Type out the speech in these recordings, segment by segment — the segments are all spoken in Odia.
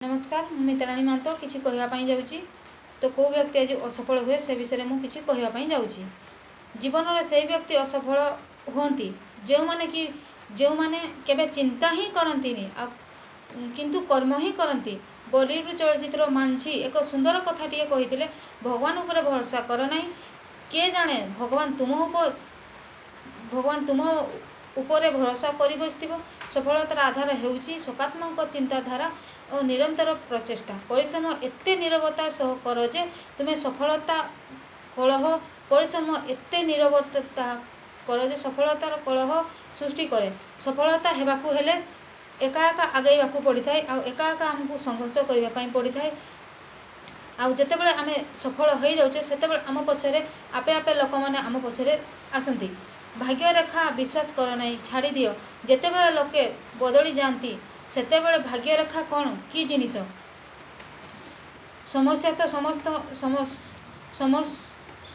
ନମସ୍କାର, ମୁଁ ମିତାରାଣୀ ମହାନ୍ତ କିଛି କହିବା ପାଇଁ ଯାଉଛି। ତ କେଉଁ ବ୍ୟକ୍ତି ଆଜି ଅସଫଳ ହୁଏ, ସେ ବିଷୟରେ ମୁଁ କିଛି କହିବା ପାଇଁ ଯାଉଛି। ଜୀବନରେ ସେଇ ବ୍ୟକ୍ତି ଅସଫଳ ହୁଅନ୍ତି ଯେଉଁମାନେ କେବେ ଚିନ୍ତା ହିଁ କରନ୍ତିନି ଆଉ କିନ୍ତୁ କର୍ମ ହିଁ କରନ୍ତି। ବଲିଉଡ଼ ଚଳଚ୍ଚିତ୍ର ମାଝି ଏକ ସୁନ୍ଦର କଥାଟିଏ କହିଥିଲେ, ଭଗବାନ ଉପରେ ଭରସା କର ନାହିଁ, କିଏ ଜାଣେ ଭଗବାନ ତୁମ ଉପରେ ଭରସା କରି ବସିଥିବ। ସଫଳତାର ଆଧାର ହେଉଛି ସକାରାତ୍ମକ ଚିନ୍ତାଧାରା ଓ ନିରନ୍ତର ପ୍ରଚେଷ୍ଟା। ପରିଶ୍ରମ ଏତେ ନିରବତା ସହ କର ଯେ ତୁମେ ସଫଳତା କଳହ ପରିଶ୍ରମ ଏତେ ନିରବତା କର ଯେ ସଫଳତାର କଳହ ସୃଷ୍ଟି କରେ। ସଫଳତା ହେବାକୁ ହେଲେ ଏକା ଏକା ଆଗେଇବାକୁ ପଡ଼ିଥାଏ ଆଉ ଏକା ଏକା ଆମକୁ ସଂଘର୍ଷ କରିବା ପାଇଁ ପଡ଼ିଥାଏ। ଆଉ ଯେତେବେଳେ ଆମେ ସଫଳ ହୋଇଯାଉଛେ, ସେତେବେଳେ ଆମ ପଛରେ ଆପେ ଆପେ ଲୋକମାନେ ଆମ ପଛରେ ଆସନ୍ତି। ଭାଗ୍ୟରେଖା ବିଶ୍ୱାସ କର ନାହିଁ, ଛାଡ଼ିଦିଅ। ଯେତେବେଳେ ଲୋକେ ବଦଳି ଯାଆନ୍ତି, ସେତେବେଳେ ଭାଗ୍ୟରେଖା କ'ଣ କି ଜିନିଷ? ସମସ୍ୟା ତ ସମସ୍ତ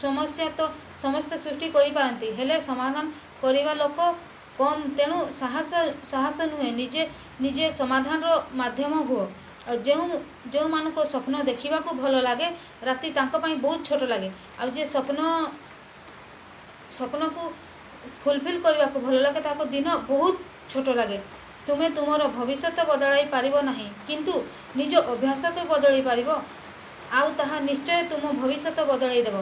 ସମସ୍ୟା ତ ସମସ୍ତେ ସୃଷ୍ଟି କରିପାରନ୍ତି, ହେଲେ ସମାଧାନ କରିବା ଲୋକ କମ୍। ତେଣୁ ସାହସ ନୁହେଁ, ନିଜେ ନିଜେ ସମାଧାନର ମାଧ୍ୟମ ହୁଅ। ଆଉ ଯେଉଁମାନଙ୍କ ସ୍ୱପ୍ନ ଦେଖିବାକୁ ଭଲ ଲାଗେ, ରାତି ତାଙ୍କ ପାଇଁ ବହୁତ ଛୋଟ ଲାଗେ। ଆଉ ଯିଏ ସ୍ୱପ୍ନକୁ ଫୁଲଫିଲ୍ କରିବାକୁ ଭଲ ଲାଗେ, ତାକୁ ଦିନ ବହୁତ ଛୋଟ ଲାଗେ। ତୁମେ ତୁମର ଭବିଷ୍ୟତ ବଦଳାଇ ପାରିବ ନାହିଁ, କିନ୍ତୁ ନିଜ ଅଭ୍ୟାସ ତ ବଦଳାଇ ପାରିବ, ଆଉ ତାହା ନିଶ୍ଚୟ ତୁମ ଭବିଷ୍ୟତ ବଦଳାଇ ଦେବ।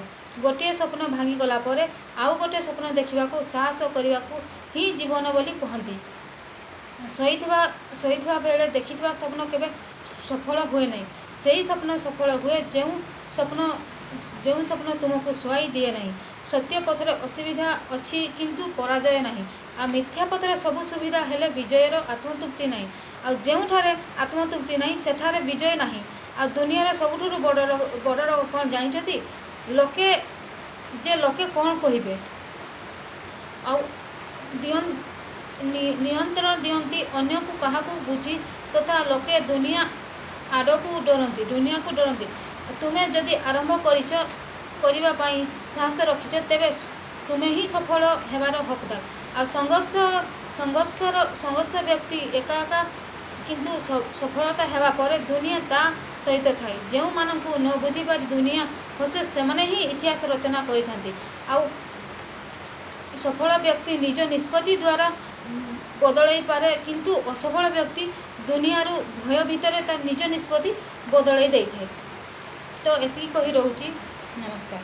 ଗୋଟିଏ ସ୍ୱପ୍ନ ଭାଙ୍ଗିଗଲା ପରେ ଆଉ ଗୋଟିଏ ସ୍ୱପ୍ନ ଦେଖିବାକୁ ସାହସ କରିବାକୁ ହିଁ ଜୀବନ ବୋଲି କୁହନ୍ତି। ଶୋଇଥିବା ବେଳେ ଦେଖିଥିବା ସ୍ୱପ୍ନ କେବେ ସଫଳ ହୁଏ ନାହିଁ। ସେହି ସ୍ୱପ୍ନ ସଫଳ ହୁଏ ଯେଉଁ ସ୍ୱପ୍ନ ତୁମକୁ ଶୁଆଇ ଦିଏ ନାହିଁ। ସତ୍ୟ ପଥରେ ଅସୁବିଧା ଅଛି, କିନ୍ତୁ ପରାଜୟ ନାହିଁ। ଆଉ ମିଥ୍ୟା ପଥରେ ସବୁ ସୁବିଧା ହେଲେ ବିଜୟର ଆତ୍ମତୃପ୍ତି ନାହିଁ। ଆଉ ଯେଉଁଠାରେ ଆତ୍ମତୃପ୍ତି ନାହିଁ, ସେଠାରେ ବିଜୟ ନାହିଁ। ଆଉ ଦୁନିଆର ସବୁଠାରୁ ବଡ଼ ରୋଗ କ'ଣ ଜାଣିଛନ୍ତି? ଲୋକେ କ'ଣ କହିବେ। ଆଉ ନିୟନ୍ତ୍ରଣ ଦିଅନ୍ତି ଅନ୍ୟକୁ କାହାକୁ ବୁଝି ତଥା ଲୋକେ ଦୁନିଆ ଆଡ଼କୁ ଡରନ୍ତି, ଦୁନିଆକୁ ଡରନ୍ତି। ତୁମେ ଯଦି ଆରମ୍ଭ କରିଛ, କରିବା ପାଇଁ ସାହସ ରଖିଛ, ତେବେ ତୁମେ ହିଁ ସଫଳ ହେବାର ହକଦାର। ଆଉ ସଂଘର୍ଷ ବ୍ୟକ୍ତି ଏକା ଏକା, କିନ୍ତୁ ସଫଳତା ହେବା ପରେ ଦୁନିଆ ତା ସହିତ ଥାଏ। ଯେଉଁମାନଙ୍କୁ ନ ବୁଝିପାରି ଦୁନିଆ ହସେ, ସେମାନେ ହିଁ ଇତିହାସ ରଚନା କରିଥାନ୍ତି। ଆଉ ସଫଳ ବ୍ୟକ୍ତି ନିଜ ନିଷ୍ପତ୍ତି ଦ୍ୱାରା ବଦଳାଇ ପାରେ, କିନ୍ତୁ ଅସଫଳ ବ୍ୟକ୍ତି ଦୁନିଆରୁ ଭୟ ଭିତରେ ତାର ନିଜ ନିଷ୍ପତ୍ତି ବଦଳାଇ ଦେଇଥାଏ। ତ ଏତିକି କହି ରହୁଛି। ନମସ୍କାର।